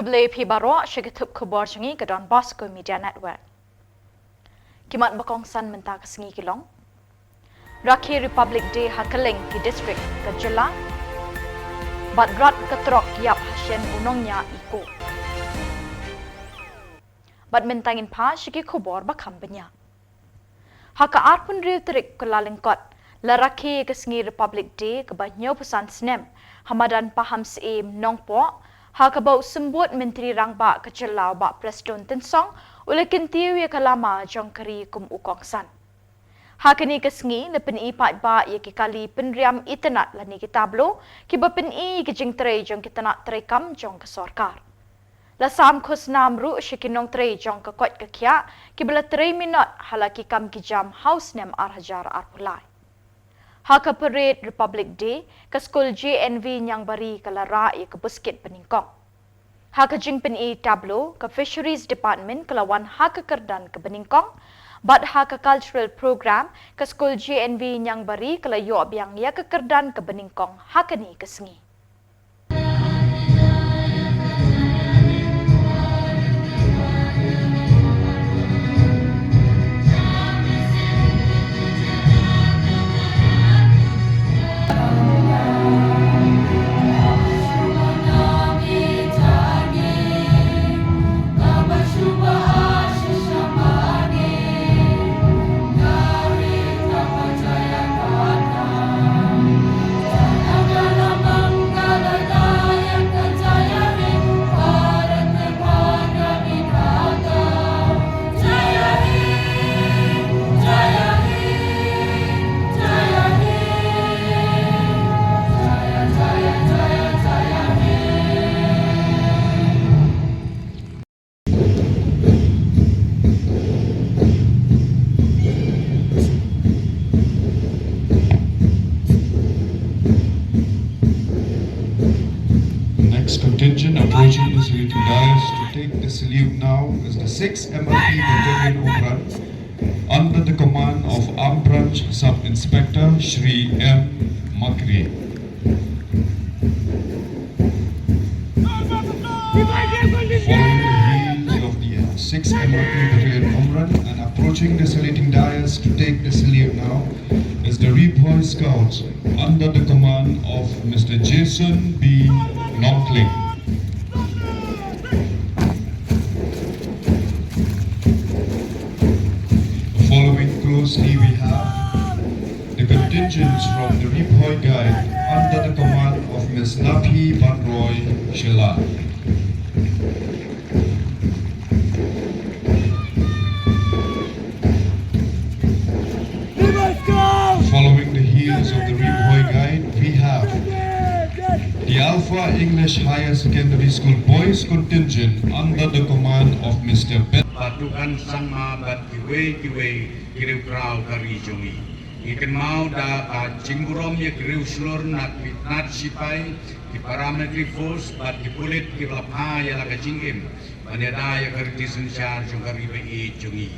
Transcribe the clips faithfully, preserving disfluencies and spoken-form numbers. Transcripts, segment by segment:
Khublei phi baroh sha ki thup khubor jong ngi ka Don Bosco Media Network. Ki mat ba kongsan mynta ka sngi ki long: Rakhe Republic Day ha kylleng ki district ka jylla. Bad rat ka trok ïap ha shen u nongñiah Eco. Bad mynta ngin phai sha ki khubor ba kham bniah. Ha ka arphew hynriew tarik Kyllalyngkot la rakhe ïa ka sngi Republic Day kaba hynñiewphew san snem ha madan Pahamsyiem Nongpoh, ha kaba u Symbud Myntri Rangbah ka jylla u Bah Prestone Tynsong u la kyntiew ïa ka lama jong ka ri kum u kongsan. Ha kane ka sngi la pyni paidbah ïa ki kali pynriam itynnad lane ki tableau kiba pyni ïa ki jingtrei jong ki tnat treikam jong ka sorkar. La sam khusnam ruh sha ki nongtrei jong ka koit ka khiah kiba la trei minot ha la ki kam ki jam ha u snem ar hajar arphew lai. Ha ka parade Republic Day, ka skul J N V Ñiangbari ka la rah ïa ka buskit banyngkong. Ha ka jingpyni tableau, ka Fisheries Department ka la wan ha ka kyrdan kaba nyngkong. Bad ha ka cultural program, ka skul J N V Ñiangbari ka la ïoh biang ïa ka kyrdan kaba nyngkong ha kane ka sngi. The next contingent approaching the saluting dais to take the salute now is the sixth M R P Battalion Umran, under the command of Armed Branch Sub Inspector Shri M Makri. Following the heels of the sixth M R P Battalion Umran and approaching the saluting dais to take the salute now is the Ri Bhoi Scouts under the command of Mister Jason B Nongkling. Following closely, we have the contingents from the Ri Bhoi Guide under the command of Miss Naphi Banroy Shela. Following the heels of the Ri Bhoi Guide, we have the Alpha English Higher Secondary School Boys Contingent under the command of Mister Ben. Bad u Kan Sangma bad kiwei kiwei ki riew kraw ka ri jong ngi. Ngi kynmaw da ka jingburom ïa ki riew shlur na ki tnat shipai, ki paramilitary force bad ki pulit kiba la phah ïa la ka jingim ban ïada ïa ka riti synshar jong ka ri ba ïeit jong ngi.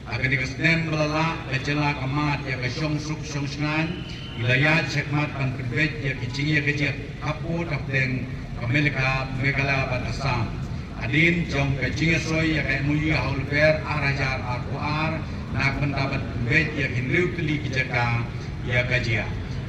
Ha kane ka snem ba la lah, ka jylla ka mad ïa ka shongsuk shongshngaiñ, ngi la ïaid shakhmat ban pynbeit ïa ki jingïakajia hapoh hapdeng ka Meghalaya, Meghalaya bad Assam. Hadien jong ka jingïasoi ïa ka M O U ha u Lber ar hajar arphew ar, na ka bynta ban pynbeit ïa ki hynriew tylli ki jaka ïakajia.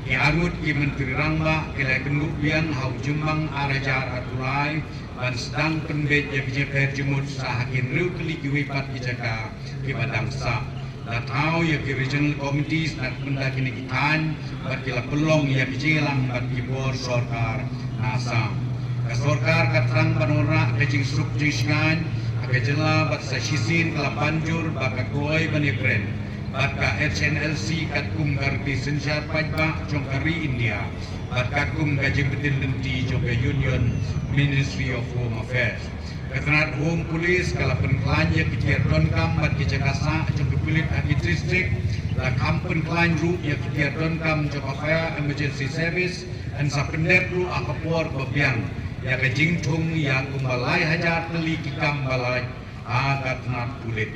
Ki arngut ki Myntri Rangbah ki la ïakynduh biang ha u Jymmang ar hajar arphew lai ban sdang pynbeit ïa ki jingpher jingmut sha ha ki hynriew tylli kiwei pat ki jaka kiba dang sah. La thaw ïa ki regional committees na ka bynta kine ki thaiñ bad ki la pynlong ïa ki jingïalang bad ki bor sorkar na Assam. Ka sorkar ka thrang ban wanrah ka jingsuk jingshngaiñ ha ka jylla bad sa shisien ka la pan jur ba ka kloi ban ïakren bad ka H N L C katkum ka riti synshar paidbah jong ka ri India bad katkum ka jingpyndem lynti jong ka Union Ministry of Home Affairs. Ka tnat Home Police ka la pynkhlaiñ ïa ki tiar donkam bad ki jaka sah jong ki pulit ha ki district, la kham pynkhlaiñ ruh ïa ki tiar donkam jong ka Fire Emergency Service, yn sa pyndep ruh ha ka por ba biang ïa ka jingthung ïa kumba lai hajar tylli ki kam ba lait ha ka tnat pulit.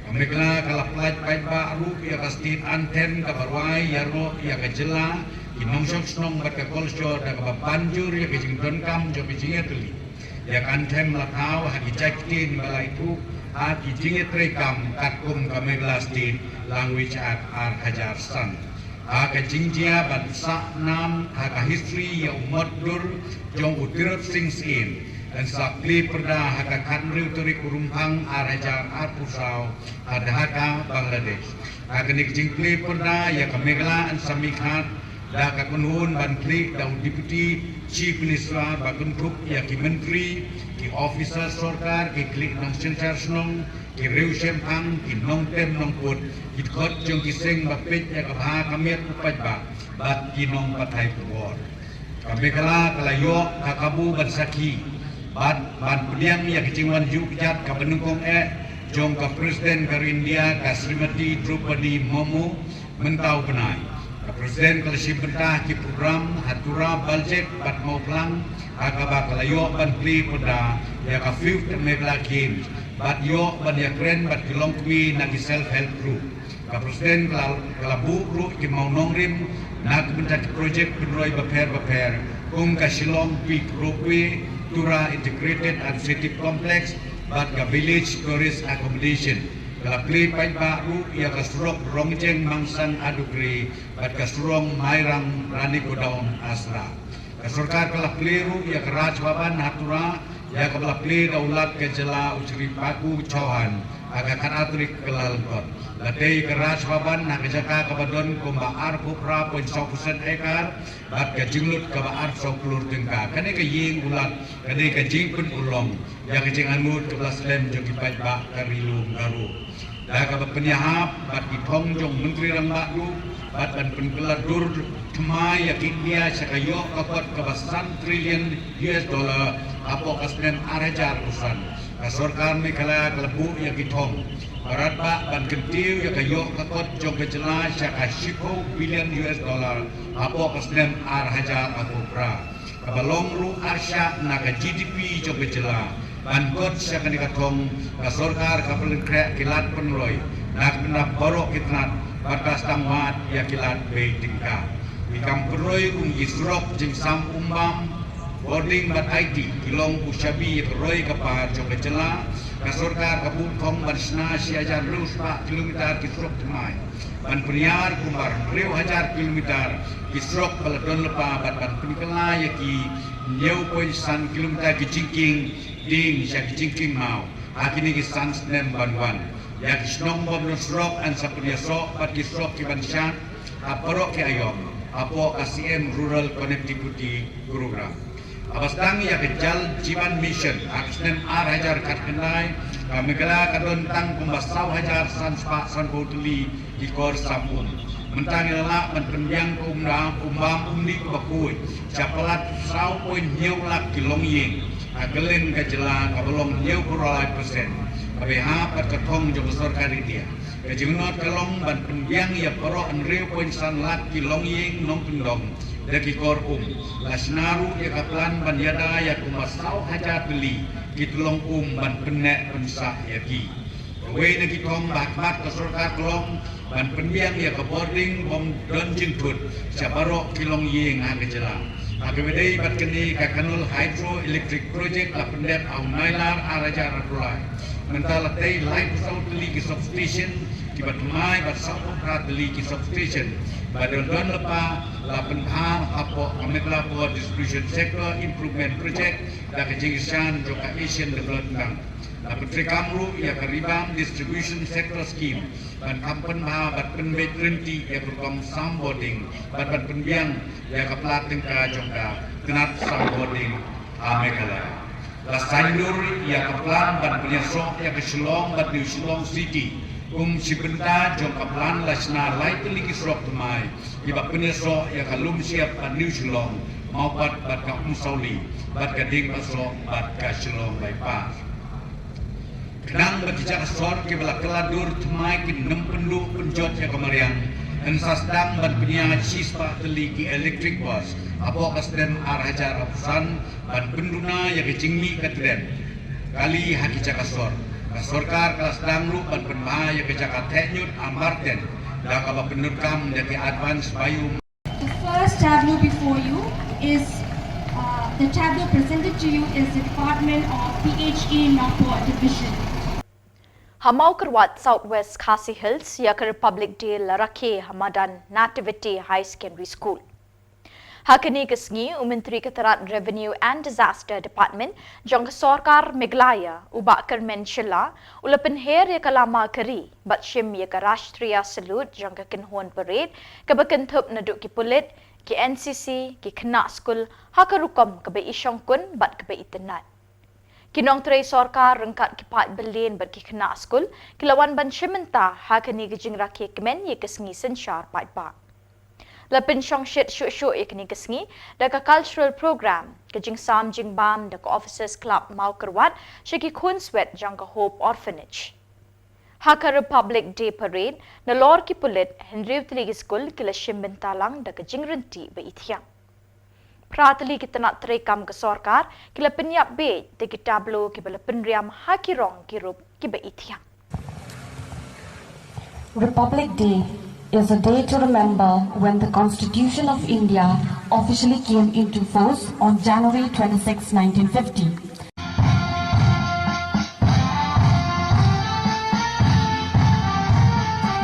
Ka Meghalaya ka la pynlait paidbah ruh ïa ka state anthem kaba rwai ïaroh ïa ka jylla, ki nongshong shnong bad ka culture da kaba pan jur ïa ka jingdonkam jong ka jingïatylli. ïa kan them la thaw ha ki jait ktien ba la ïathuh ha ki jingïatreikam katkum ka Meghalaya State Language Act ar hajar san. Ha ka jingjia ban sah nam ha ka history ïa u mot dur jong u Tirot Sing Syiem, yn sa plie pyrda ha ka khathynriew tarik u Rymphang ar hajar arphew saw ha Dhaka, Bangladesh. Ha kane ka jingplie pyrda ïa ka Meghalaya yn sa mihkhmat da ka kynhun ban plie da u Deputy Chief Minister ba kynthup ïa ki myntri, ki officer sorkar, ki khlieh nongsynshar shnong, ki riewshemphang, ki nongtem nongput, ki dkhot jong ki seng ba peit ïa ka bha ka miat u paidbah bad ki nongpathai khubor. Ka Meghalaya ka la ïoh ka kabu ban sakhi bad ban pdiang ïa ka jingwan jukjat kaba nyngkong eh jong ka President ka ri India, ka Srimati Droupadi Murmu, mynta u bnai. Ka President ka la shim bynta ki program ha Tura, Baljek bad Mawphlang, ha kaba ka la ïoh ban plie pyrda ïa ka Fifth Meghalaya Games bad ïoh ban ïakren bad ki longkmie na ki self help group. Ka President ka la, ka la buh ruh ki mawnongrim na ka bynta ki projek pynroi bapher bapher kum ka Shillong Peak Ropeway, Tura Integrated Administrative Complex bad ka Village Tourist Accommodation. Ka la plie paidbah ruh ïa ka surok Rongjeng Mangsang Adukri bad ka surok Mairang Rani Godown Asra. Ka sorkar ka la plie ruh ïa ka Raj Bhavan ha Tura, ïa kaba la plie da u Lat ka jylla u Shri Phagu Chauhan ha ka khatar tarik Kyllalyngkot. La tei ka Raj Bhavan ha ka jaka kaba don kumba arphew phra point saw percent acre bad ka jinglut kaba arphew saw klur tyngka. Kane ka ïing u Lat ka dei ka jingpynurlong ïa ka jingangnud kaba la slem jong ki paidbah ka Ri Lum Garo. Da kaba pynïahap bad ki thong jong Myntri Rangbah Duh bad ban pynkylla dur thymmai ïa ka India sha ka ïoh ka kot kaba san trillion U S dollar hapoh ka snem ar hajar arphew san, ka sorkar Meghalaya ka la buh ïa ki thong bad ba ban kyntiew ïa ka ïoh ka kot jong ka jylla sha ka shiphew billion U S dollar hapoh ka snem ar hajar arphew phra. Kaba long ruh arshah na ka G D P jong ka jylla. Ban kot sha kane ka thong, ka sorkar ka pynleit khreh ki lad pynroi na ka bynta baroh ki tnat bad ka sdang wad ïa ki lad bei tyngka. Ki kam pynroi kum ki surok jingsam umbam, bording bad I T ki long u shabi ïa ka roi ka par jong ka jylla. Ka sorkar ka buh thong ban shna shi hajar hynriew spah kilometer ki surok thymmai. Ban pynïar kumba hynriew hajar kilometer ki surok ba la don lypa bad ban pynkylla ïa ki hynñiew point san kilometer ki jingkieng dieng sha ki jingkieng maw ha kine ki san snem ban wan. Ïa ki shnong bym don surok yn sa pynïasoh bad ki surok ki ban shad ha baroh ki aïom hapoh ka C M Rural Connectivity Program. Haba sdang ïa ka Jal Jeevan Mission ha ka snem ar hajar khatkhyndai, ka Meghalaya ka don tang kumba saw hajar san spah sanphew tylli ki kor sam um. Mynta ngi la lah ban pynbiang ka umbam, umbam umdih kaba khuid sha palat saw point hynñiew lak ki longïing ha kylleng ka jylla, kaba long hynñiewphew lai percent, kaba ïahap bad ka thong jong ka sorkar India. Ka jingmut ka long ban pynbiang ïa baroh hynriew point san lak ki longïing nongkyndong da ki kor um. La shna ruh ïa ka plan ban ïada ïa kumba saw hajar tylli ki tyllong um ban pynneh pynsah ïa ki. Kawei na ki thong ba ha khmat ka sorkar ka long ban pynbiang ïa ka bording bym don jingthut sha baroh ki longïing ha ka jylla. Ha kaba ïadei bad kane, ka Kanul Hydroelectric Project la pyndep ha u Nailar ar hajar arphew lai. Mynta la tei laiphew saw tylli ki substation kiba thymmai bad sawphew phra tylli ki substation ba don don lypa la pynbha hapoh ka Meghalaya Power Distribution Sector Improvement Project da ka jingkyrshan jong ka Asian Development Bank. La pyntreikam ruh ïa ka Revamped Distribution Sector Scheme ban kham pynbha bad pynbeit rynti ïa ka rukom sam bording bad ban pynbiang ïa ka pla tyngka jong ka tnat sam bording ha Meghalaya. La saiñdur ïa ka plan ban pynïasoh ïa ka Shillong bad New Shillong City kum shi bynta jong ka plan. La shna lai tylli ki surok thymmai kiba pynïasoh ïa ka Lumshyiap bad New Shillong, Mawpat bad ka Umsawli bad ka Diengphahsoh bad ka Shillong Bypass. Khnang ba ki jaka sor kiba la kylla dur thymmai kin ym pynduh pynjot ïa ka mariang, yn sa sdang ban pynïaid shispah tylli ki electric bus hapoh ka snem ar hajar arphew san ban pynduna ïa ka jingmih ka tdem kali ha ki jaka sor. Ka sorkar ka la sdang ruh ban pynbha ïa ka jaka theh ñiut Amarten da kaba pyndonkam da ki advance bio. The first tableau before you is, uh, The tableau presented to you is the Department of P H E Nongpoh Division. Ha Mawkyrwat, South West Khasi Hills, ïa ka Republic Day la rakhe ha madan Nativity Higher Secondary School. Ha kane ka sngi, u Myntri ka tnad Revenue and Disaster Department jong ka Sorkar Meghalaya, u Bah Kyrmen Shylla, u la pynher ïa ka lama ka ri bad shim ïa ka Rashtriya Salute jong ka kynhun parade kaba kynthup naduh ki pulit, ki N C C, ki khynnah skul, ha ka rukom kaba i shongkun bad kaba i tynnad. Ki nongtrei sorkar ryngkat ki paid balian bad ki khynnah skul ki la wan ban shim bynta ha kane ka jingrakhe kmen ïa ka sngi synshar paidbah. La pynshongshit shuh shuh ïa kane ka sngi da ka cultural program, ka jingsam jingbam da ka Officers Club Mawkyrwat sha ki khunswet jong ka Hope Orphanage. Ha ka Republic Day Parade, nalor ki pulit, hynriew tylli ki skul ki la shim bynta lang da ka jingryntih ba i thiang. Phra tylli ki tnad treikam ka sorkar ki la pynïap bieit da ki tableau kiba la pynriam ha ki rong ki rup kiba i thiang. Republic Day is a day to remember when the Constitution of India officially came into force on January twenty-sixth, nineteen fifty.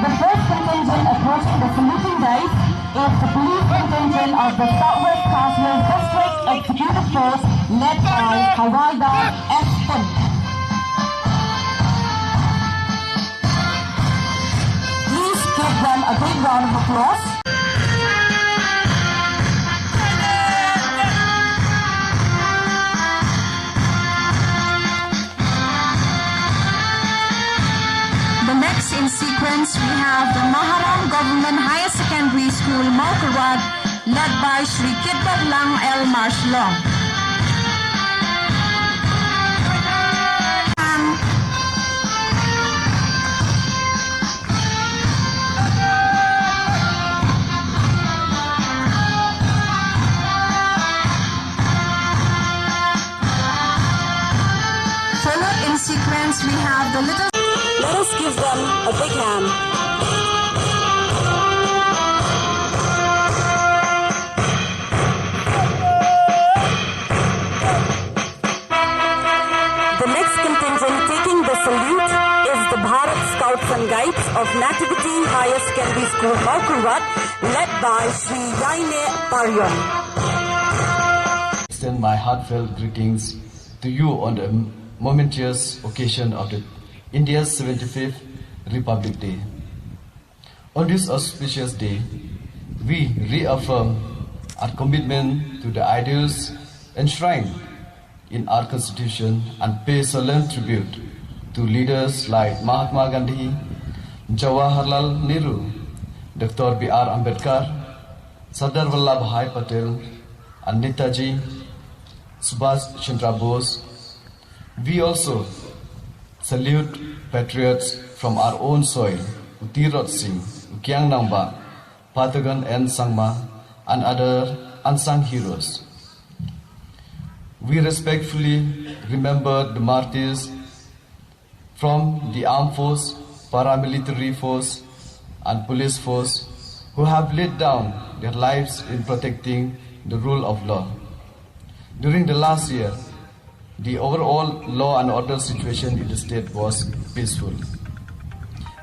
The first contingent approaching the saluting dais is the police contingent of the Southwest Khasi Hills District Executive Force, led by Hawaldar S Pun. Please give them a big round of applause. The next in sequence, we have the Maharam Government Higher Secondary School, Mawkyrwat, led by Shri Kitbatlang L Marshlong. Followed in sequence, we have the little. Let us give them a big hand. The next contingent taking the salute is the Bharat Scouts and Guides of Nativity Higher Secondary School, Mawkyrwat, led by Shri Yaine Paryon. Extend my heartfelt greetings to you on the momentous occasion of the India's seventy-fifth Republic Day. On this auspicious day, we reaffirm our commitment to the ideals enshrined in our Constitution and pay solemn tribute to leaders like Mahatma Gandhi, Jawaharlal Nehru, Doctor B R Ambedkar, Sardar Vallabhbhai Patel, and Netaji Subhash Chandra Bose. We also salute patriots from our own soil, U Tirot Sing, U Kiang Nangbah, Patagon N Sangma, and other unsung heroes. We respectfully remember the martyrs from the armed force, paramilitary force, and police force who have laid down their lives in protecting the rule of law. During the last year, the overall law and order situation in the state was peaceful.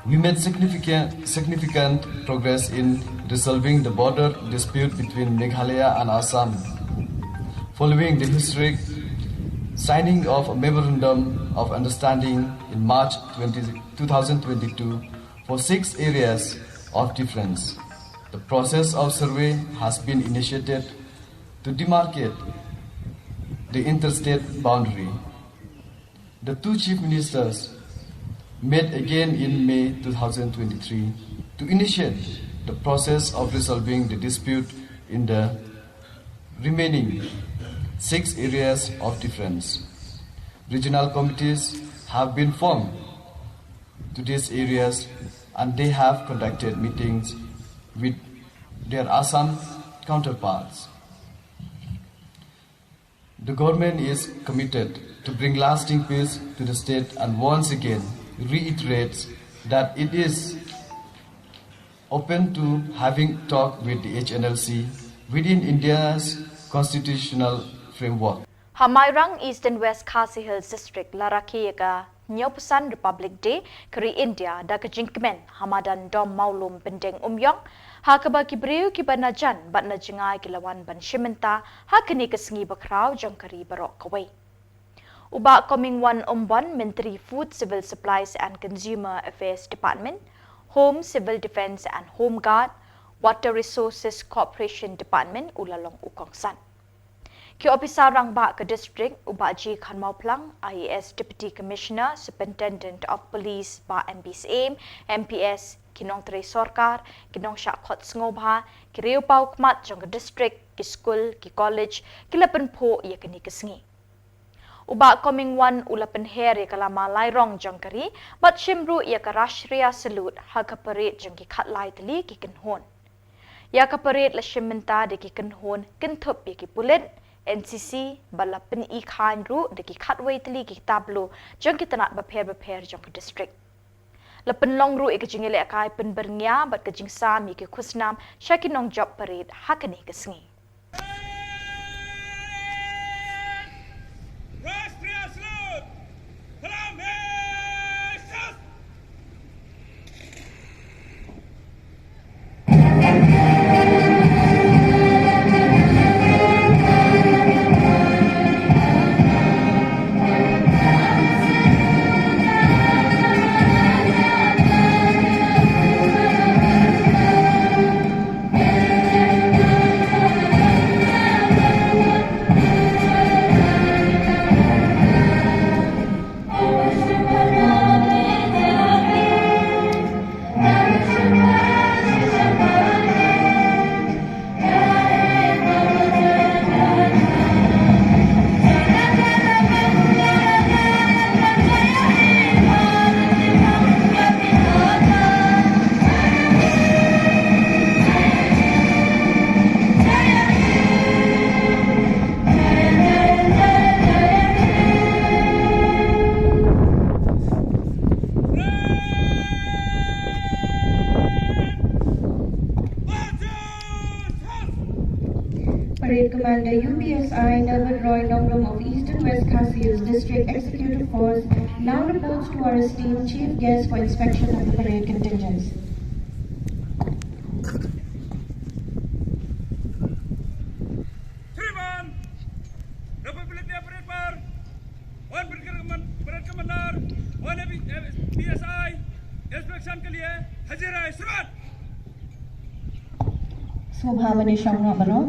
We made significant, significant progress in resolving the border dispute between Meghalaya and Assam following the historic signing of a memorandum of understanding in March twenty, two thousand twenty-two for six areas of difference. The process of survey has been initiated to demarcate the interstate boundary. The two chief ministers met again in May two thousand twenty-three to initiate the process of resolving the dispute in the remaining six areas of difference. Regional committees have been formed to these areas and they have conducted meetings with their Assam counterparts. The government is committed to bring lasting peace to the state and once again reiterates that it is open to having talk with the H N L C within India's constitutional framework. Ha Mairang, Eastern West Khasi Hills District, la rakhe ïa ka hynñiewphew san Republic Day ka ri India da ka jingkmen ha madan Dom Mawlum Pyndengumiong Umïong, ha kaba ki briew kiba na jan bad na jngai ki la wan ban shim bynta ha kane ka sngi bakhraw jong ka ri baroh kawei. U Bah Comingone Ymbon, Myntri Food, Civil Supplies and Consumer Affairs Department, Home, Civil Defence and Home Guard, Water Resources Corporation Department, u la long u kongsan. Ki ophisar rangbah ka district, u Bah G Kharmawphlang, I A S Deputy Commissioner, Superintendent of Police, Bah M B Syiem, M P S, ki nongtrei sorkar, ki nongshah khot sngewbha, ki riewpawkhmat jong ka district, ki skul, ki college, ki la pynphuh ïa kane ka sngi. U Bah Comingone u la pynher ïa ka lama lai rong jong ka ri, bad shim ruh ïa ka Rashtriya Salute ha ka parade jong ki khatlai tylli ki kynhun. Ïa ka parade la shim bynta da ki kynhun kynthup ïa ki pulit, N C C, bad la pyni khain ruh da ki khatwei tylli ki tableau jong ki tnat bapher bapher jong ka district. La pynlong ruh ïa ka jingïalehkai pynbyrngia bad ka jingsam ïa ki khusnam sha ki nongjop parade ha kane ka sngi. Parade Commander U P S I Nalbert Roy Nongrum of Eastern West Khasi Hills District Executive Force now reports to our esteemed Chief Guest for inspection of the parade contingents. श्रीमान, रिपब्लिक डे परेड पर वन ब्रिगेड कमान-, परेड कमांडर, वन एपी-, एपीएसआई इंस्पेक्शन के लिए हाजिर है। श्रीमान। Sngewbha ban ïashong noh baroh.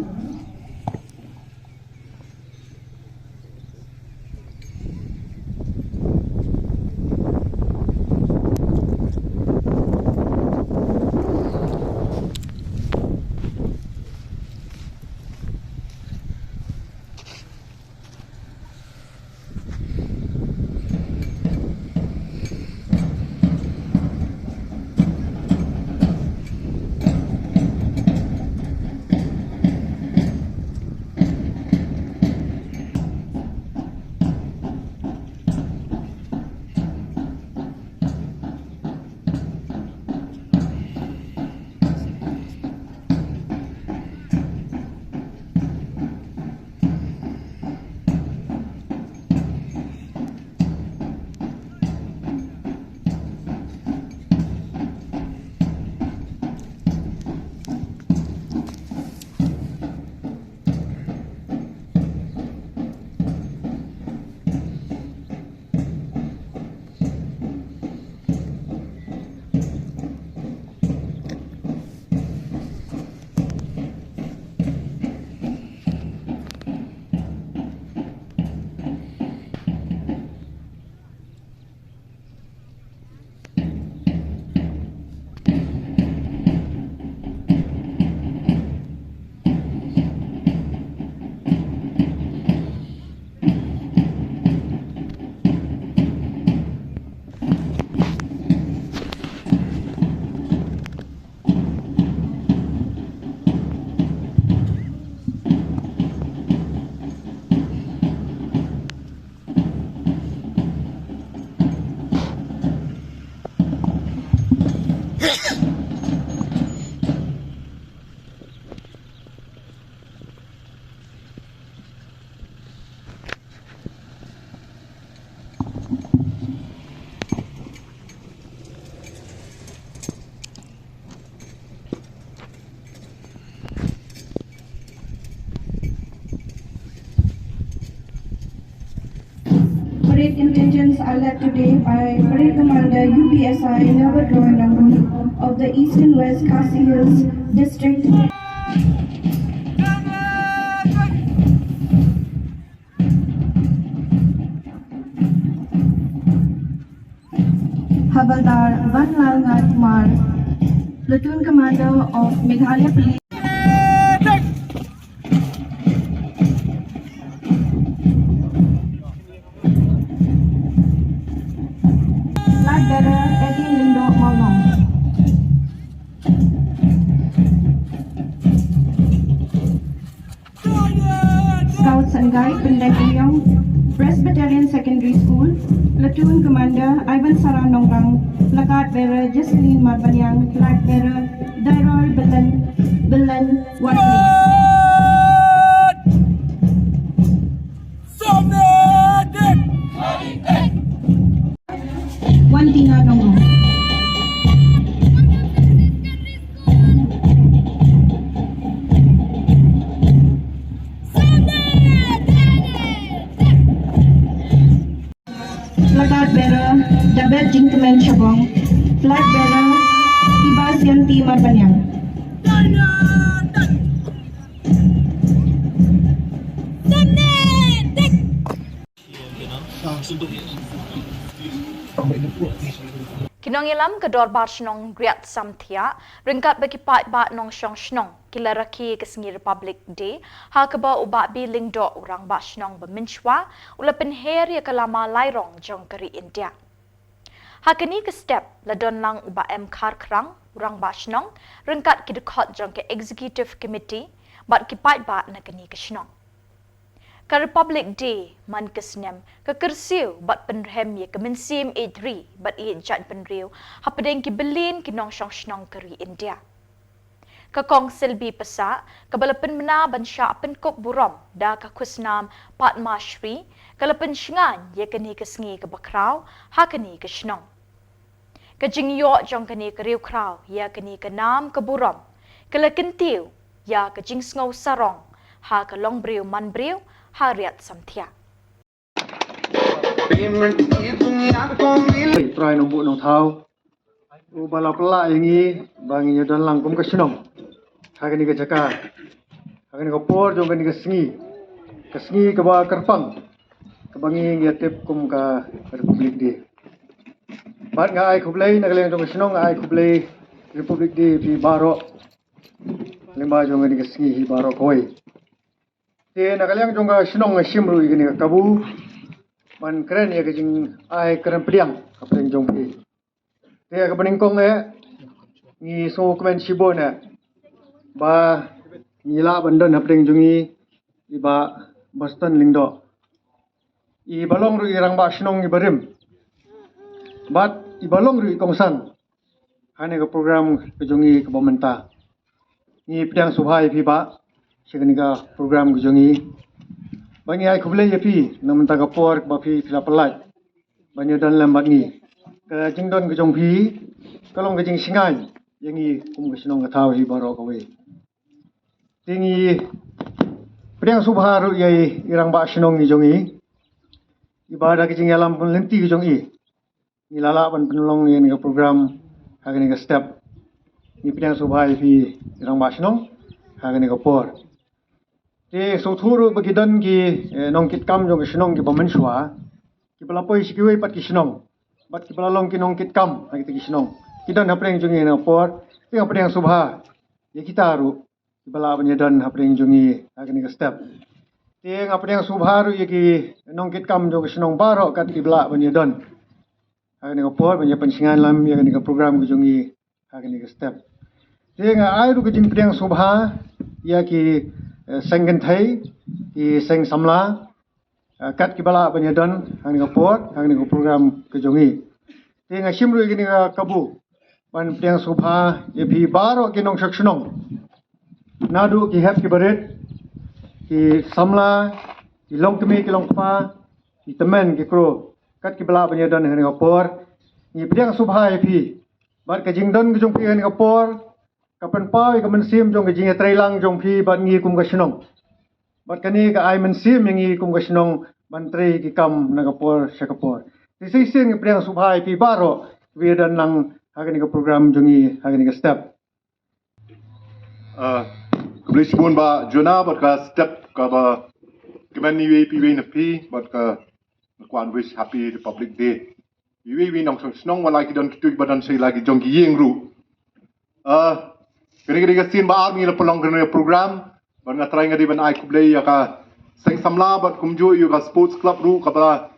Parade contingents are led today by Parade Commander U P S I Norbert Roy Nongrung of the Eastern West Khasi Hills District. Havildar Vanlal Ngat Kumar, Platoon Commander of Meghalaya Police. Flag bearer Eddie Lyngdoh Mawlong. Scouts and Guide Pyndengumiong Presbyterian Secondary School, Platoon Commander Ivan Sara Nongrang, Placard Bearer Jocelyn Marbaniang, Flag Bearer Dairol Bilen, Bilen Warkri. Wan Tina Nongrang. Placard bearer Dabet Jingkmen Shabong. Flag bearer Iba Sianti Marbaniang. Ki nongïalam ka Dorbar Shnong Riat Samthiah ryngkat bad ki paidbah nongshong shnong ki la rakhe ka sngi Republic Day ha kaba u Bah B. Lyngdoh, u Rangbah Shnong ba mynshuwa, u la pynher ïa ka lama lairong jong ka ri India. Ha kane ka step la don lang u Bah M. Kharkhrang, u Rangbah Shnong, ryngkat ki dkhot jong ka Executive Committee bad ki paidbah na kane ka shnong. Ka Republic Day man ka snem ka kyrsiew bad pynrhem ïa ka mynsiem ïeit ri bad ïeit jaitbynriew hapdeng ki billion ki nongshong shnong ka ri India. Ka Kong Selby Passah, kaba la pynbna ban shah pynkup burom da ka khusnam Padma Shri, ka la pynshngaiñ ïa kane ka sngi kaba khraw ha kane ka shnong. Ka jingïoh jong kane ka riewkhraw ïa kane ka nam ka burom ka la kyntiew ïa ka jingsngew sarong ha ka longbriew manbriew ha Riat Samthiah. Trai Nongbuh Nongthaw, uba la pynlah ïa ngi ba ngin ïadon lang kum ka shnong ha kane ka jaka, ha kane ka por jong kane ka sngi, ka sngi kaba kyrpang, kaba ngi ngi tip kum ka Republic Day. Bad nga ai khublei na ka liang jong ka shnong, nga ai khublei Republic Day phi baroh lyngba jong kane ka sngi hi baroh kawei. Te na ka liang jong ka shnong nga shim ruh ïa kane ka kabu ban kren ïa ka jingai kren pdiang hapdeng jong phi. Te kaba nyngkong eh, ngi sngewkmen shibun eh ba ngi lah ban don hapdeng jong ngi i Bah Boston Lyngdoh, iba long ruh i Rangbah Shnong iba rim bad iba long ruh i kongsan ha kane ka program ka jong ngi kaba mynta. Ngi pdiang sngewbha ïa phi Bah sha kane ka program ka jong ngi. Ba ngi ai khublei ïa phi na mynta ka por ba phi phi la pynlait ban ïadon lem bad ngi. Ka jingdon ka jong phi ka long ka jingshngaiñ ïa ngi kum ka shnong ka thaw hi baroh kawei. Te ngi pdiang sngewbha ruh ïa i Rangbah Shnong i jong ngi, iba da ka jingïalam lynti ka jong i ngi la lah ban pynlong ïa kane ka program ha kane ka step. Ngi pdiang sngewbha ïa phi Rangbah Shnong ha kane ka por. Te sngewthuh ruh ba ki don ki, eh, nongkitkam jong ka shnong kiba mynshuwa kiba la poi sha kiwei pat ki shnong bad kiba la long ki nongkitkam ha kita ki shnong, ki don hapdeng jong ngi ha kane ka por. Te nga pdiang sngewbha ïa kita ruh kiba lah ban ïadon hapdeng jong ngi ha kane ka step. Te nga pdiang sngewbha ruh ïa ki nongkitkam jong ka shnong baroh kat kiba lah ban ïadon ha kane ka por ban ïa pynshngaiñ lang ïa kane ka program ka jong ngi ha kane ka step. Te nga ai ruh ka jingpdiang sngewbha ïa ki, eh, seng kynthei, ki seng samla, eh, kat kiba lah ban ïadon ha kane ka por ha kane ka program ka jong ngi. Te nga shim ruh ïa kane ka kabu ban pdiang sngewbha ïa phi baroh ki nongshong shnong, naduh ki hep ki barit, ki samla, ki longkmie ki longkpa, ki tymmen ki kro, kat kiba lah ban ïadon ha kane ka por. Ngi pdiang sngewbha ïa phi bad ka jingdon ka jong phi ha kane ka por ka pynpaw ïa ka mynsiem jong ka jingïatreilang jong phi bad ngi kum ka shnong. Bad kane ka ai mynsiem ïa ngi kum ka shnong ban trei ki kam na ka por sha ka por. Te sa shisien nga pdiang sngewbha ïa phi baroh kiba ïadon lang ha kane ka program jong ngi ha kane ka step. Ah, khublei shibun Bah Jonah bad ka step kaba kmen iwei pa iwei na phi bad ka nga kwah wish happy Republic Day. Iwei iwei nongshong shnong wat la ki don ki tuid ba don sha la ki jong ki ïing ruh. Ah, kane ka dei ka sien ba ar ngi la pynlong kane ka program bad nga trai nga dei ban ai khublei ïa ka seng samla bad kumjuh ïa ka sports club ruh kaba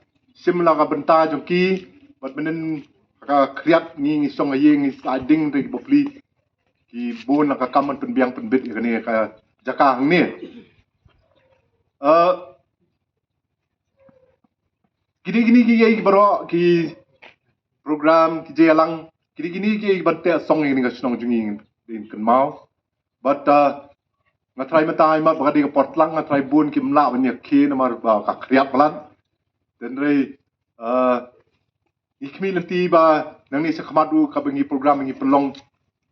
shim la ka bynta jong ki bad mynnin ka khriat ngi ngi shong ha ïing ngi sa ding dei ki bapli ki bun la ka kam ban pynbiang pynbit ïa kane ka jaka hangne. Ah, kine kine ki ïa ki baroh ki program ki jia lang kine kine ki ïa ki ban teh song ïa kane ka shnong jong ngi dei kynmaw. Bad ah, nga trai mynta ai mat ba ka dei ka por tlang nga trai bun kim lah ban ïa khie namar ba ka khriat palat. Hynrei ah, ngi khmih lynti ba nangne sha khmat ruh kaba ngi program ngi pynlong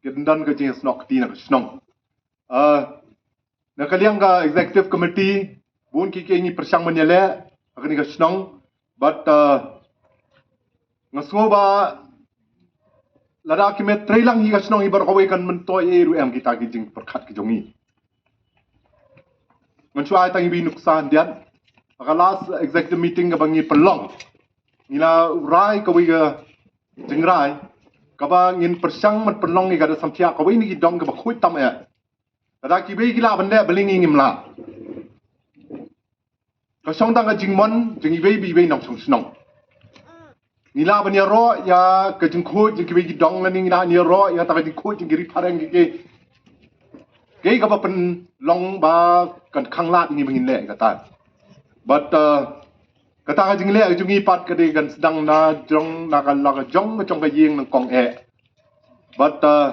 ki dang don ka jingsnoh kti na ka shnong. Ah, na ka liang ka executive committee bun ki ki ngi pyrshang ban ïaleh ha kane ka shnong bad ah, nga sngew ba lada ki met trei lang hi ka shnong hi baroh kawei kan myntoi ei ruh em kita ki jingpyrkhat ki jong ngi. Ngan shu ai tang iwei nuksa hyndiat. Ha ka last executive meeting kaba ngi pynlong ngi la rai kawei ka jingrai kaba ngin pyrshang ban pynlong ïa ka da samthiah kawei na ki dong kaba khuid tam eh. Lada kiwei ki lah ban leh balei ngi ngim lah. Ka shong tang ka jingmon jong iwei pa iwei nongshong shnong. Ngi lah ban ïaroh ïa ka jingkhuid jong kiwei ki dong lane ngi lah ban ïaroh ïa kata ka jingkhuid jong ki ri phareng ki ki. Kaei kaba pynlong ba kan khang lad ïa ngi ba ngin leh ïa kata. Bad ah, kata ka jingleh ka jong ngi pat ka dei kan sdang na jong na ka la ka jong ka jong ka ïing nyngkong eh. Bad ah,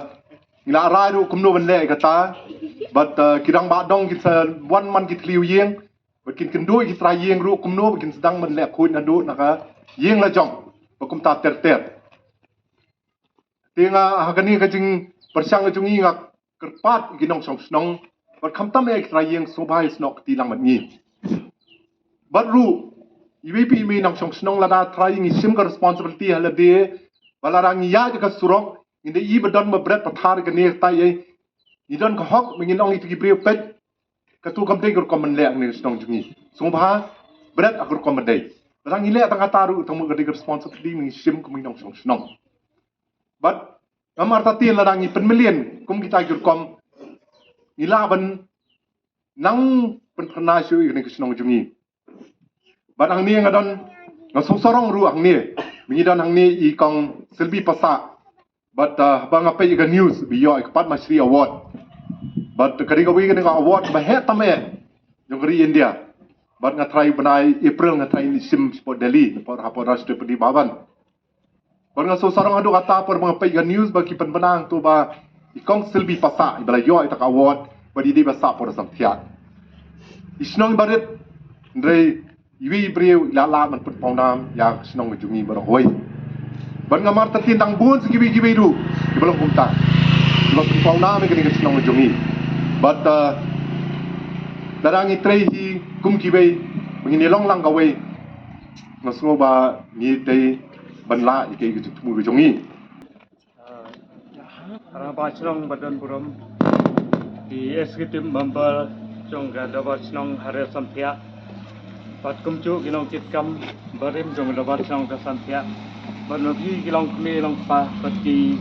ngi la rai ruh kumno ban leh ïa kata. Bad ah, ki rangbah dong ki sa wan man ki thliew ïing bad kin kynduh ïa ki trai ïing ruh kumno ba kin sdang ban leh khuid naduh na ka ïing la jong ba kumta ter ter. Te nga ha kane ka jingpyrshang ka jong ngi nga kyrpad ïa ki nongshong shnong bad khamtam ïa ki trai ïing sngewbha ïa snoh kti lang bad ngi. Bad ruh iwei pa iwei nongshong shnong lada trai ngi shim ka responsibility ha lade ba lada ngi ïaid ïa ka surok ngi dei i ba don ba bret pathar ïa kane kata ïa ngi don ka hok ba ngin ong ïa ki briew peit. Katu kam dei ka rukom ban leh ngi shnong jong ngi. Sngewbha bret ha ka rukom ban dei. Lada ngi leh tang kata ruh tang mut ka dei ka responsibility ngi shim kum ngi nongshong shnong. Bad namar ta tien lada ngi pynmlien kum kita ki rukom ngi lah ban nang pynphyrnai shuh ïa kane ka shnong jong ngi. Bad hangne nga don nga sngewsarong ruh hangne ba ngi don hangne i kong Selby Passah. Bad ah, haba nga peit ïa ka news ba ïoh ïa ka Padma Shri Award. Bad ka dei kawei kane ka award ba heh tam eh jong ka ri India. Bad nga trai bnai April nga trai shim shapoh Delhi hapoh Rashtrapati Bhavan. Bad nga sngewsarong haduh katta por ba nga peit ïa ka news ba ki pynbna hangto ba i kong Selby Passah iba la ïoh ïa kata ka award bad i dei ba sah por samthiah. I shnong iba rit hynrei iwei i briew i la lah ban pynpawnam ïa ka shnong ka jong ngi baroh kawei. Bad nga martatien dang bun sa kiwei kiwei ruh kiba long kumta kiba pynpawnam ïa kane ka shnong ka jong ngi. Bad ah, lada ngi trei hi kum kiwei ba ngin ïalong lang kawei. Nga sngew ba ngi dei ban lah ïa ka jingthmu ka jong ngi. Rangbah shnong ba don burom, ki executive member jong ka dorbar shnong ha Ri Samthiah, bad kumjuh ki nongkitkam barim jong ka dorbar shnong Ri Samthiah, bad ma phi ki longkmie longkpa bad ki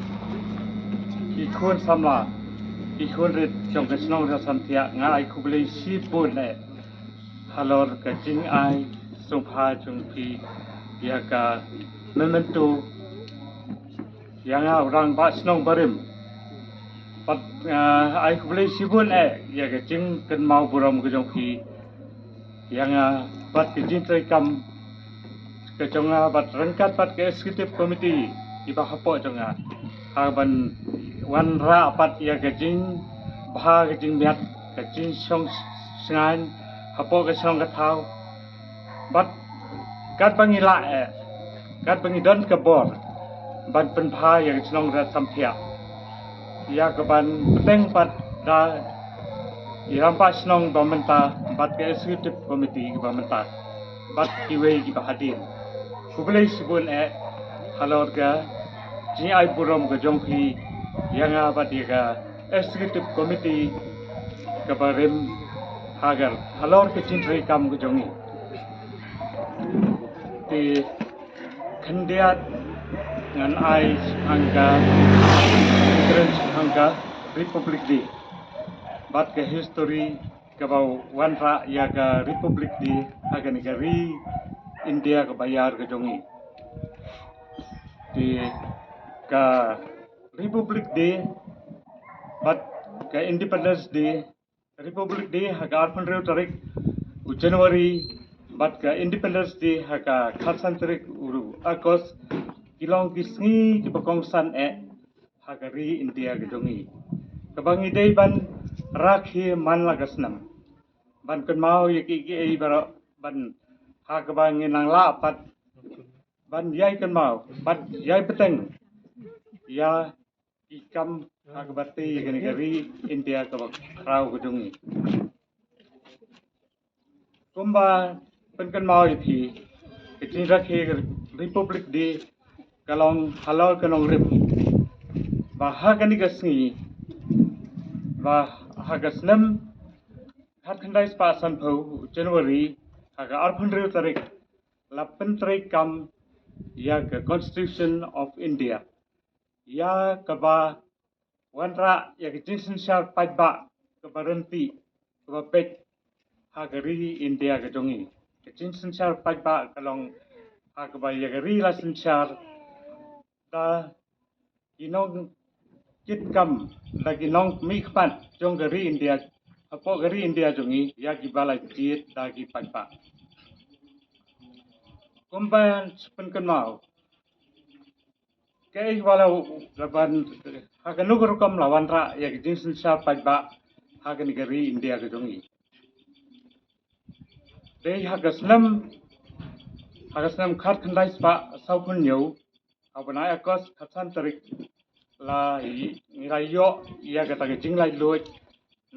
ki khun samla ki khun rit jong ka shnong Ri Samthiah, nga ai khublei shibun eh halor ka jingai sngewbha jong phi ïa ka memento ïa nga u rangbah shnong barim. Bad nga ai khublei shibun eh ïa ka jingkynmaw burom ka jong phi ïa nga bad ka jingtreikam ka jong nga bad ryngkat bad ka executive committee kiba hapoh jong nga ha ban wanrah bad ïa ka jingbha ka jingmiat ka jingshong shngaiñ hapoh ka shnong ka thaw. Bad katba ngi lah eh katba ngi don ka bor ban pynbha ïa ka shnong Ri Samthiah ïa ka ban bteng pat da i rangbah shnong ba mynta bad ka executive committee ba mynta. bad kiwei kiba hadien. Khublei shibun eh halor ka jingai burom ka jong phi ïa nga bad ïa ka Executive Committee kaba rim ha ka halor ka jingtrei kam ka jong ngi. Te khyndiat ngan ai shaphang ka, shaphang ka Republic Day bad ka history kaba wanrah ïa ka Republic Day ha kane ka ri India kaba ïar ka jong ngi. Te ka Republic Day bad ka Independence Day, Republic Day ha ka arphew hynriew tarik u January bad ka Independence Day ha ka khatsan tarik u August, ki long ki sngi kiba kongsan eh ha ka ri India ka jong ngi, kaba ngi dei ban rakhe man la ka snem, ban kynmaw ïa kiei kiei baroh, ban ha kaba ngi nang lah pat ban ïai kynmaw bad ïai bteng ïa ki kam ha kaba tei ïa kane ka ri India kaba khraw ka jong ngi. Kumba pynkynmaw ïa phi, ka jingrakhe ka Republic Day ka long halor ka nongrim ba ha kane ka sngi, ba ha ka snem khatkhyndai spah sanphew January, ha ka arphew hynriew tarik, la pyntrei kam ïa ka Constitution of India, ïa kaba wanrah ïa ka jingsynshar paidbah kaba ryntih, kaba beit ha ka ri India ka jong ngi. Ka jingsynshar paidbah ka long ha kaba ïa ka ri la synshar da ki nongkitkam, da ki nongmihkhmat jong ka ri India, hapoh ka ri India jong ngi, ïa kiba la jied da ki paidbah. Kumba pynkynmaw, kaei ba la, la ban, ha kano ka rukom la wanrah ïa ka jingsynshar paidbah ha kane ka ri India ka jong ngi? Dei ha ka snem, ha ka snem khatkhyndai spah sawphew hynñiew, ha u bnai August khatsan tarik, la i-, ngi la ïoh ïa kata ka jinglaitluid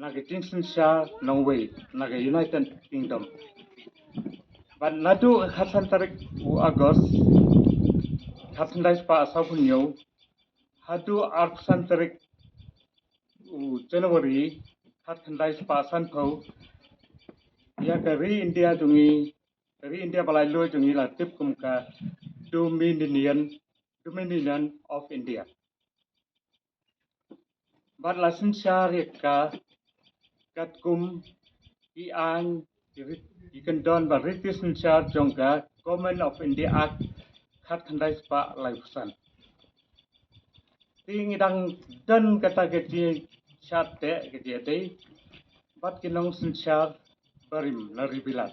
na ka jingsynshar nongwei na ka United Kingdom. Bad naduh khatsan tarik u August khatkhyndai spah sawphew hynñiew haduh arphew san tarik u January khatkhyndai spah sanphew, ïa ka ri India jong ngi, ka ri India ba laitluid jong ngi la tip kum ka Dominion, Dominion of India. Bad la synshar ïa ka katkum ki aiñ, ki rit-, ki kyndon bad riti synshar jong ka Government of India Act khatkhyndai spah laiphew san. Te ngi dang don kata ka jingshad teh, ka jingïadei bad ki nongsynshar barim na ri bilat.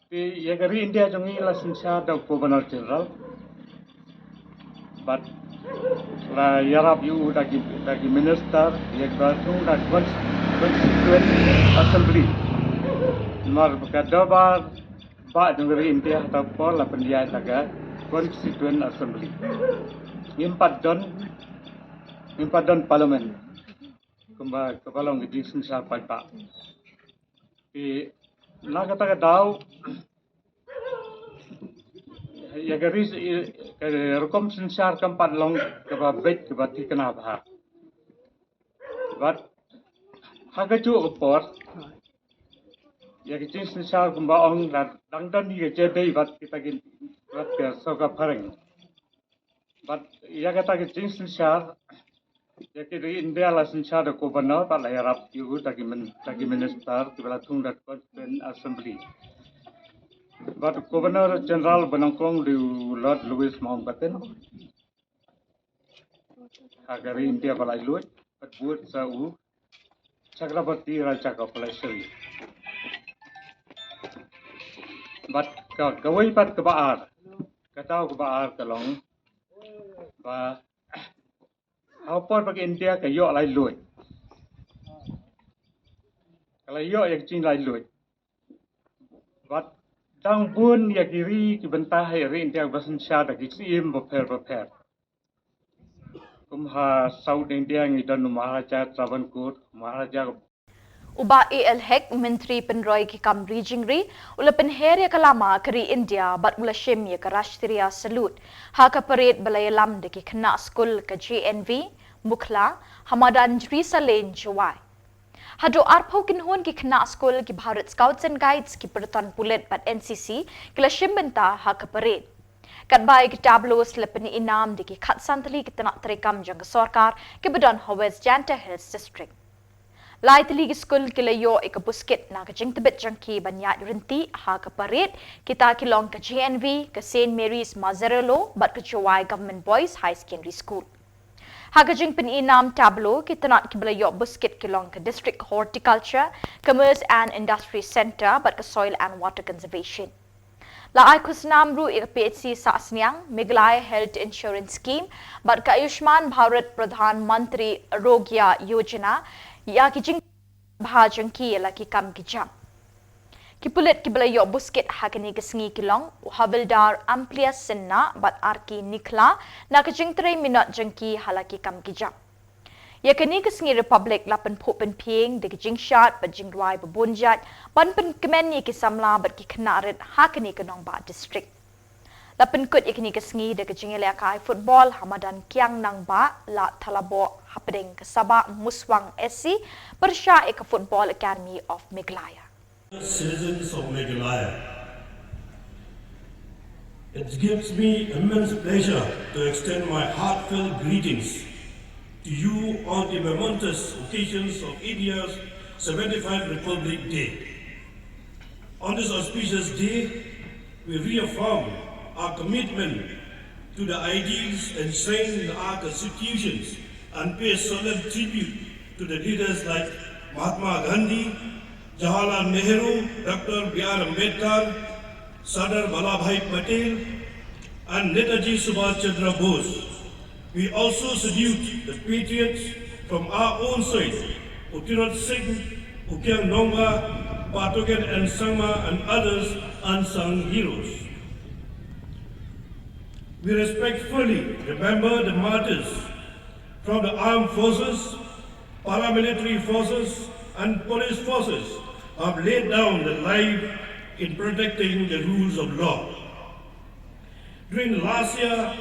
Te ïa ka ri India jong ngi la synshar da u Governor General. Bad la ïarap ïa u da ki, da ki minister, ïa kiba thung da cons-, Constituent Assembly. Namar ba ka dorbar bah jong ka ri India ha kata ka por la pynïaid da ka Constituent Assembly. Ngim pat don, ngim pat don Parliament. Kumba kaba long ka jingsynshar paidbah. Te na kata ka daw, ïa ka ri, ka rukom synshar kam pat long kaba beit, kaba thikna bha. Bad ha kajuh ka por, ïa ka jingsynshar kumba ong, la dang don hi ka jingïadei bad kita ki, bad ka sorkar phareng. Bad ïa kata ka jingsynshar, ïa ka ri India la synshar da u Governor bad la ïarap ïa u da ki min-, da ki minister kiba la thung da ka Constituent Assembly. Bad u Governor General ba nyngkong u dei u Lord Louis Mountbatten ha ka ri India ba laitluid, bad bud sa u Chakraborty Rajah Kapalasuri. Bad ka, kawei pat kaba ar, ka daw kaba ar ka long ba ha ka por ba ka India ka ïoh laitluid, ka la ïoh ïa ka jinglaitluid, bad dang bun ïa ki ri ki bynta ha ri India ba synshar da ki syiem bapher bapher. Kum ha South India ngi don u Maharaja Travancore, Maharaja U Bah A L Hek, Myntri pynroi ki kam ri jingri, u la pynher ïa ka lama ka ri India bad u la shim ïa ka Rashtriya Salute ha ka parade ba la ïalam da ki khynnah skul ka J N V Mukhla ha madan Jrisaleng, Jowai. Haduh arphew kynhun ki khynnah skul, ki Bharat Scouts and Guides, ki pyrton pulit bad N C C ki la shim bynta ha ka parade. Katba ïa ki tableaus la pynïainam da ki khatsan tylli ki tnat treikam jong ka sorkar kiba don ha West Jaintia Hills District. Lai tylli ki skul ki la ïoh ïa ka buskit na ka jingtbit jong ki ban ïaid ryntih ha ka parade, kita ki long ka J N V, ka Saint Mary's Mazzarello bad ka Jowai Government Boys High Secondary School. Ha ka jingpynïainam tableau, ki tnat kiba la ïoh buskit ki long ka District Horticulture, Commerce and Industry Centre bad ka Soil and Water Conservation. La ai khusnam ruh ïa ka P H C Sahsniang, Meghalaya Health Insurance Scheme bad ka Ayushman Bharat Pradhan Mantri Arogya Yojana ïa ki jingbha jong ki ïa la ki kam ki jam. Ki pulit kiba la ïoh buskit ha kane ka sngi ki long u Havildar Amplias Sinha bad Arki Nikhla na ka jingtrei minot jong ki ha la ki kam ki jam. Ïa kane ka sngi Republic la pynphuh pynphieng da ki jingshad bad jingrwai ba bun jait ban pynkmen ïa ki samla bad ki khynnah rit ha kane ka nongbah district. La pynkut ïa kane ka sngi da ka jingïalehkai football ha madan Kiang Nangbah, Lad Thalaboh, hapdeng ka Sabah Muswang S C, pyrshah ïa ka Football Academy of Meghalaya. Citizens of Meghalaya, it gives me immense pleasure to extend my heartfelt greetings to you on the momentous occasions of India's seventy-fifth Republic Day. On this auspicious day, we reaffirm our commitment to the ideals enshrined in our constitutions and pay solemn tribute to the leaders like Mahatma Gandhi, Jawaharlal Nehru, Doctor B R Ambedkar, Sardar Vallabhbhai Patel, and Netaji Subhash Chandra Bose. We also salute the patriots from our own soil, U Tirot Sing, U Kiang Nangbah, Bah Token M Sangma, and others unsung heroes. We respectfully remember the martyrs from the armed forces, paramilitary forces, and police forces who have laid down their life in protecting the rules of law. During last year,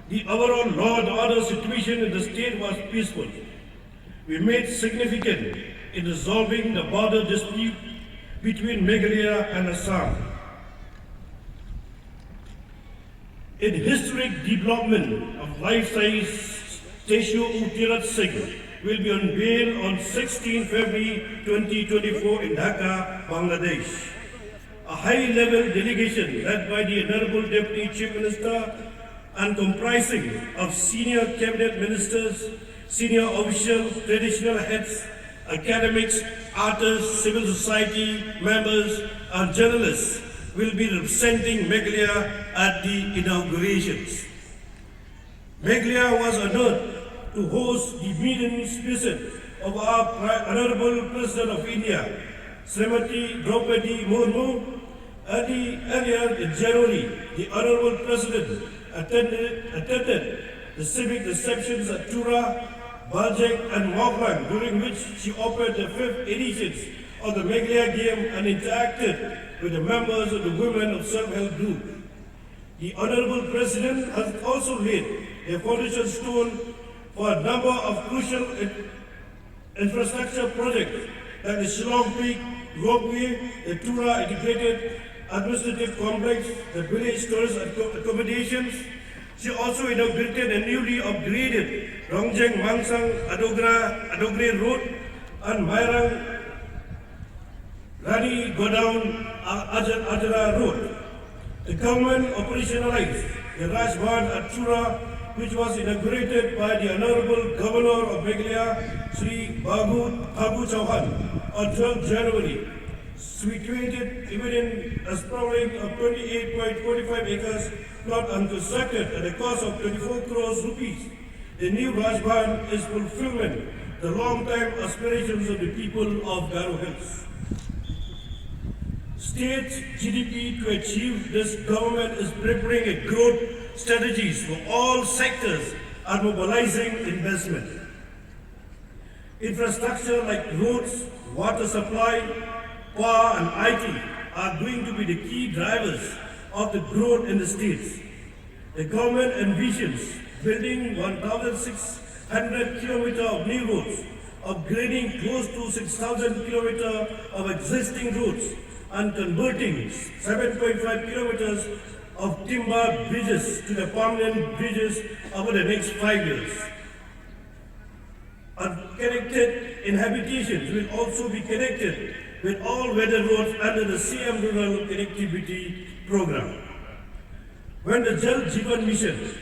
the overall law and order situation in the state was peaceful. We made significant in resolving the border dispute between Meghalaya and Assam. In historic development of life-size statue, U Tirot Sing will be unveiled on sixteenth February twenty twenty-four in Dhaka, Bangladesh. A high-level delegation led by the Honorable Deputy Chief Minister and comprising of senior cabinet ministers, senior officials, traditional heads, academics, artists, civil society members, and journalists will be representing Meghalaya at the inaugurations. Meghalaya was honored to host the maiden visit of our Pri-, Honorable President of India, Srimati Draupadi Murmu. Early, earlier in January, the Honorable President attended, attended the civic receptions at Tura, Baljek, and Mawkyrwat, during which she opened the fifth editions of the Meghalaya Game and interacted with the members of the Women of Self-Help Group. The Honorable President has also laid a foundation stone for a number of crucial in-, infrastructure projects like the Shillong Peak Ropeway, the Tura Integrated Administrative Complex, the village tourist acco-, accommodations. She also inaugurated a newly upgraded Rongjeng Mangsang Adogra, Adogre Road and Mairang Rani Godown, uh, Ajar-, Ajara Road. The government operationalized the Raj Bhavan at Tura, which was inaugurated by the Honorable Governor of Meghalaya, Shri Phagu, Phagu Chauhan, on twelfth January. Situated within a sprawling of twenty-eight point four five acres plot and constructed at a cost of twenty-four crores rupees. The new Raj Bhavan is fulfillment the long-time aspirations of the people of Garo Hills. State G D P, to achieve this, government is preparing a growth strategies for all sectors and mobilizing investment. Infrastructure like roads, water supply, power and I T are going to be the key drivers of the growth in the states. The government envisions building one thousand six hundred kilometer of new roads, upgrading close to six thousand kilometer of existing roads, and converting seven point five kilometers of timber bridges to the permanent bridges over the next five years. Unconnected inhabitations will also be connected with all weather roads under the C M Rural Connectivity Program. When the Jal Jeevan Mission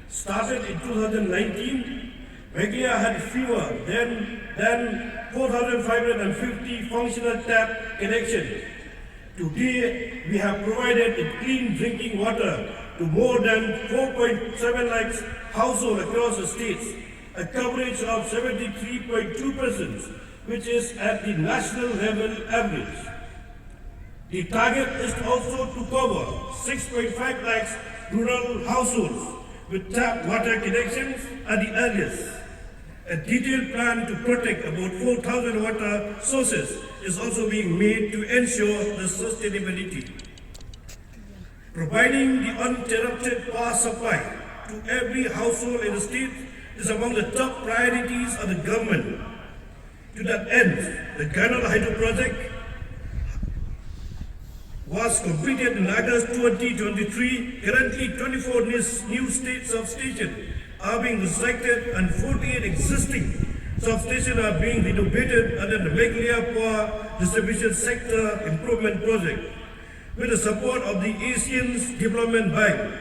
started in two thousand nineteen, Meghalaya had fewer than, than four thousand five hundred fifty functional tap connections. Today, we have provided clean drinking water to more than four point seven lakhs households across the states, a coverage of seventy-three point two percent, which is at the national level average. The target is also to cover six point five lakhs rural households with tap water connections at the earliest. A detailed plan to protect about four thousand water sources is also being made to ensure the sustainability. Providing the uninterrupted power supply to every household in the state is among the top priorities of the government. To that end, the Gandal Hydro Project was completed in August twenty twenty-three. Currently, twenty-four nis-, new state substations are being constructed and forty-eight existing substations are being renovated under the Meghalaya Power Distribution Sector Improvement Project. With the support of the Asian Development Bank,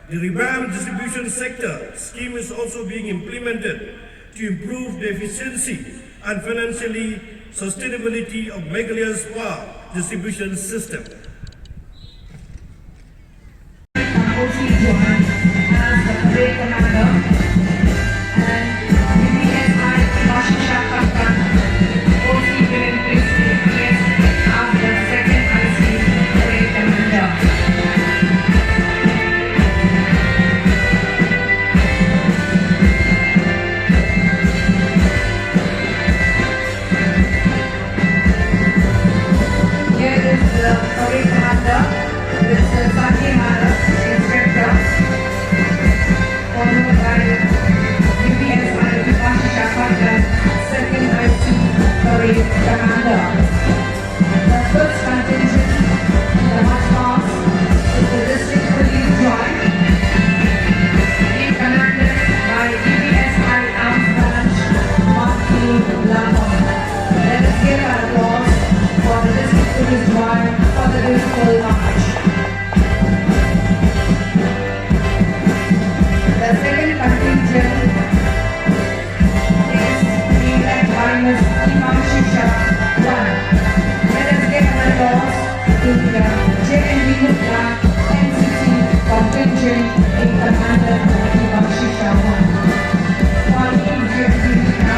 the revamped distribution sector scheme is also being implemented to improve the efficiency and financially sustainability of Meghalaya's power distribution system. Here is the parade commander, Mister Saki Maharaj, Inspector, followed by U B S I Vipashi Shakar and second I C parade commander. The first contingent in the march past is the District Police Joint, being commanded by D B S I Arms Branch, Martin Lamong. Let us give an applause for the District Police Joint for the beautiful march. The second contingent is being led by Miss Himanshu Shah. One. Let us give an applause to the J N V Mukla N C C contingent being commanded by Himanshu Shah. One. Following J N V Mukla,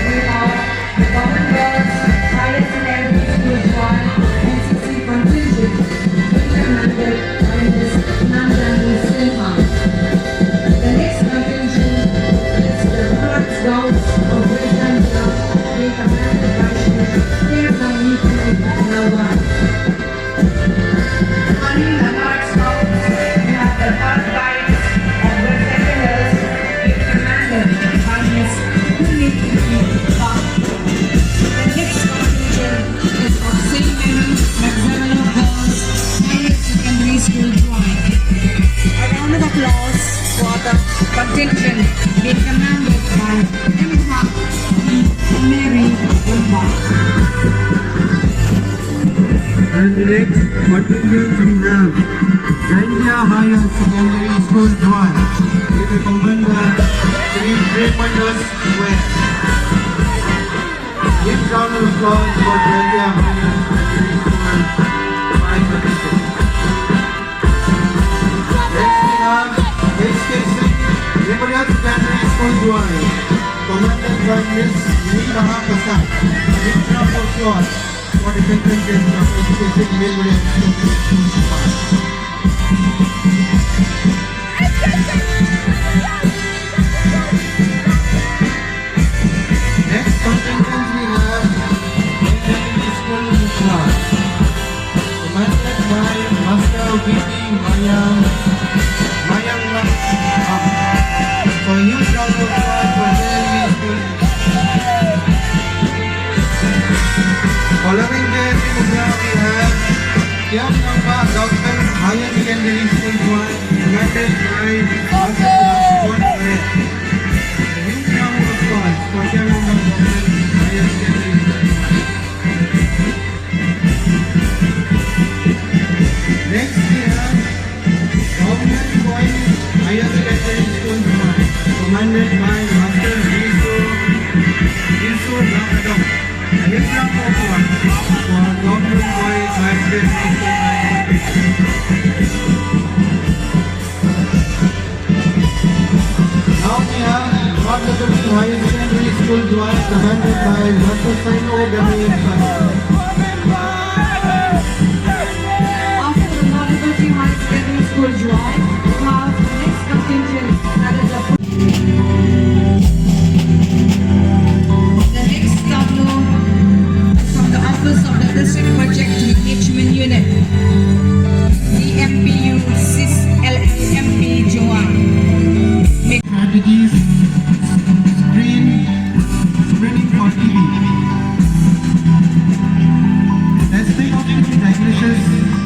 we have the Government Girls Higher Secondary School Choir N C C contingent being commanded by Miss Nandani Sinha. The next contingent is the Royal Scouts of West Bengal, being commanded by Shri K. Ramniki Nawal. Honey Lamar Scouts, we have the Path Guides of West Bengal, being commanded by Miss Purni Bhatt. The next contingent is of Saint Mary's Magdalena Girls Higher Secondary School Joint. A round of applause for the contingent being commanded by Imha Mary Imha. And the next contingent we have Jaiñtia Higher Secondary School Joint with the commander Shri Premendra Square. Give round of applause for Jaiñtia Higher Secondary School. Next we have H K Singh Memorial Secondary School Joint, commanded by Miss Neha Prasad. Give round of applause for the contingent of H K Singh Memorial Secondary School Joint. Next contingent Mayang, Mayang Lang. So, huge round of applause for J L V School. Following J L V Mukla, we have Kiam Nongbah Government Higher Secondary School, Jowai, commanded by Master Subodh Nair. A huge round of applause for Kiam Nongbah Government Higher Secondary School, Jowai. Next, we have Government Boys Higher Secondary School, Jowai, commanded by Master Riso, Riso Nakadong. A huge round of applause for Government Boys Higher Secondary School, Jowai. Now we have North Liberty Higher Secondary School, Jowai, commanded by Master Saino Dame. After the North Liberty Higher Secondary School, Jowai, we have the next contingent, that is the The next tableau from the office of the District Project Management Unit, D M P U, six L L M P, Jowai. Strategies screen, screening for T B. Testing of T B diagnosis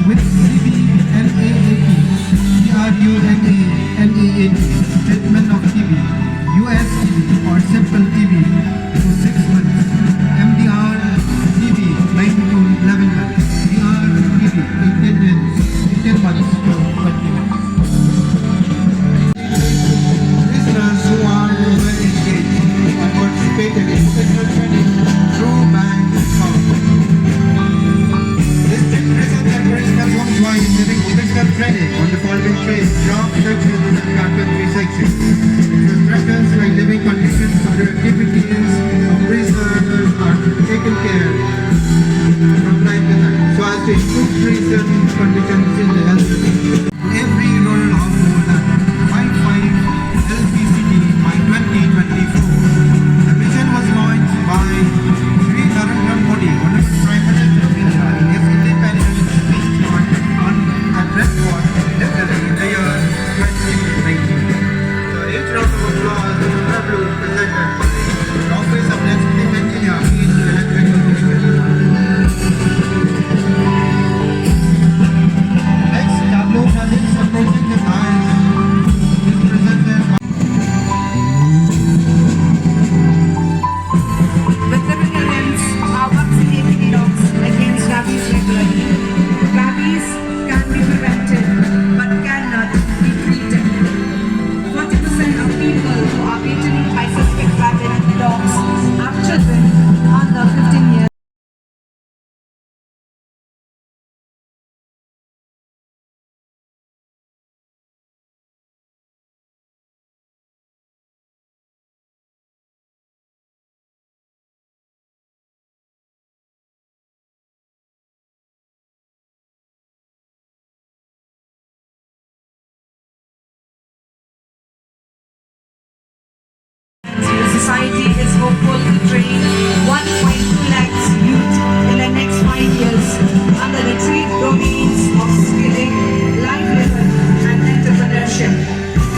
with T B N A A T, T R U N A N A A T, treatment of T B, U S T B or simple T B for six months, M D R T B nine to eleven months, D R T B eighteen, eighteen months to twenty months. Prisoners who are well engaged and participated in vocational training through bank account. District Prison and Prisoners Home Jowai is giving vocational training on the following trades: job searches and carpentry section. Instructions like living conditions, other activities of prisoners are taken care from time to time so as to improve prison conditions in the health. Every rural household and five five L P C T by twenty twenty-four. The mission was launched by Shri Narendra Modi, Honorable Prime Minister of India, in his independence speech on, on address for New Delhi in the year twenty nineteen. So, a huge round of applause to the tableau presented by the Office of Executive Engineer, P H E Electrical Division. Next, tableau presents approaching the dais is presented by Veterinarians are vaccinating dogs against rabies regularly. Rabies can be prevented but cannot be treated. Forty percent of people who are bitten by suspect rabid dogs are children under fifteen years. The society is hopeful to train one point two lakhs youth in the next five years under the three domains of skilling, livelihood, and entrepreneurship.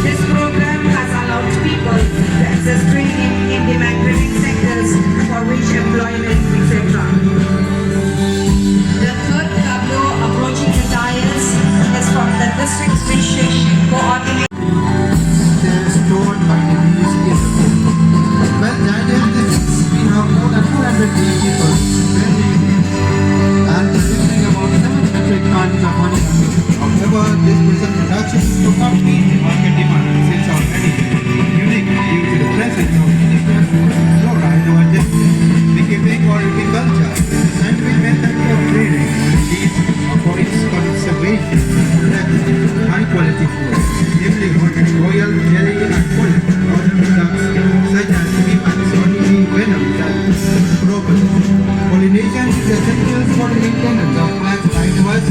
This program has allowed people to access training in demand-driven sectors for which employment, et cetera. The third tableau approaching the dais is from the district mission coordinator. They're stored by the B E C as a group. Well, that is the case. We have more than two hundred people wearing and producing about seven metric tons of honey. However, this presents a reduction to complete the market demand since already unique due to the presence of N F F, fluoride or the beekeeping or apiculture, the scientific method of breeding. These avoids conservation and protects high quality food, namely royal jelly and pollen, other products such as bee wax, honeybee venom, and propolis. Pollination is essential for the maintenance of plants' life,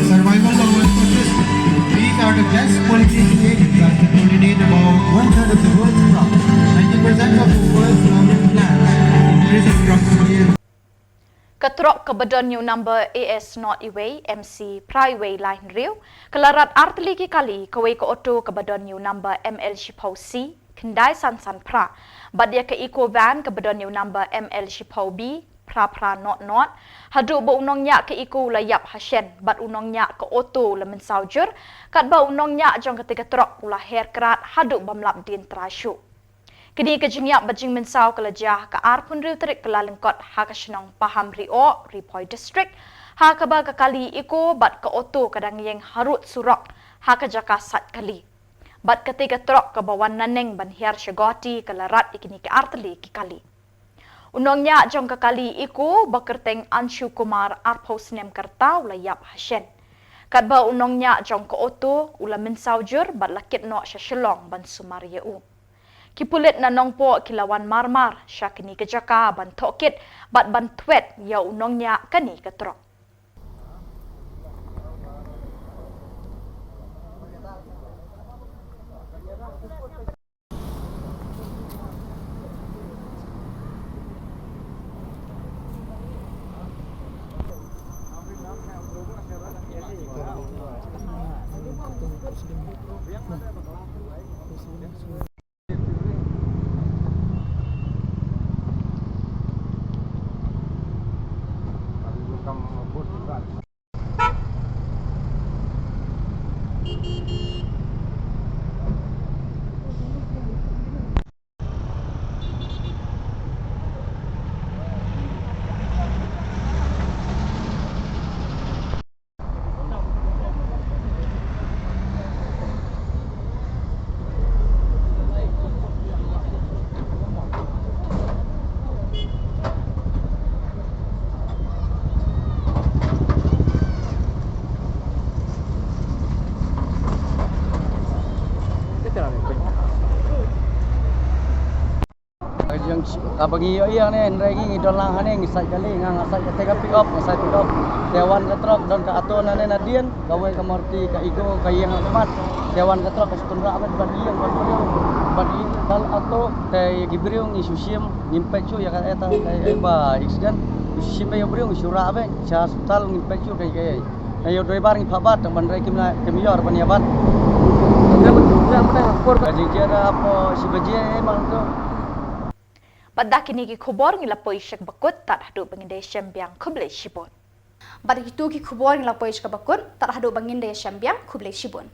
survival of ecosystem. Bees are the best pollinating agents as they pollinate about Ka trok kaba don ïa u number A S not iwei M C phra iwei lai hynriew, ka la rat artylli ki kali, kawei ka auto kaba don ïa u number M L shiphew C khyndai san san phra, bad ïa ka Eeco van kaba don ïa u number M L shiphew B phra phra not not, haduh ba u nongñiah ka Eeco u la ïap ha shen, bad u nongñiah ka auto u la mynsaw jur, katba u nongñiah jong katei ka trok u la her krad haduh bym lap dien trai shuh. Kane ka jingïap bad jingmynsaw ka la jia ha ka arphew hynriew tarik Kyllalyngkot ha ka shnong Pahamrioh, Ri Bhoi District, ha kaba ka kali Eeco bad ka auto ka dang ïeng harud surok ha ka jaka sait kali. Bad katei ka trok kaba wan naneng ban hiar sha Guwahati ka la rat ïa kine ki artylli ki kali. U nongñiah jong ka kali Eeco ba kyrteng Anshu Kumar, arphew snem ka rta, u la ïap ha shen, katba u nongñiah jong ka auto u la mynsaw jur bad la kit noh sha Shillong ban sumar ïa u. Ki pulit na Nongpoh ki la wan mar mar sha kane ka jaka ban thoh kit bad ban thwet ïa u nongñiah kane ka trok. Kaba ngi ïohi hangne, hynrei ngi ngi don lang hangne, ngi sait kali, nga nga sait kata ka pick up, nga sait pick up. Te wan ka trok, don ka auto nangne nadien, kawei ka Maruti ka Eeco ka ïeng ha khmat. Te wan ka trok ka shu tynrah bad bad ïeng bad briew, bad ïeng dal auto, te ïa ki briew ngi shu shim, ngim peit shuh ïa ka eta ka ba accident. Ngi shu shim ïa briew ngi shu rah bad sha hospital ngim peit shuh ka ïa ka ïa. Ïa u driver ngi phah bat, tang ban rei kim la kim ïor ban ïa bat. Ka jingïa da hapoh shi baje mang tu. Bad da kine ki khubor ngi la poi sha kaba kut, tad haduh ba ngin da ïashem biang, khublei shibun. Bad da kito ki khubor ngi la poi sha kaba kut, tad haduh ba ngin da ïashem biang, khublei shibun.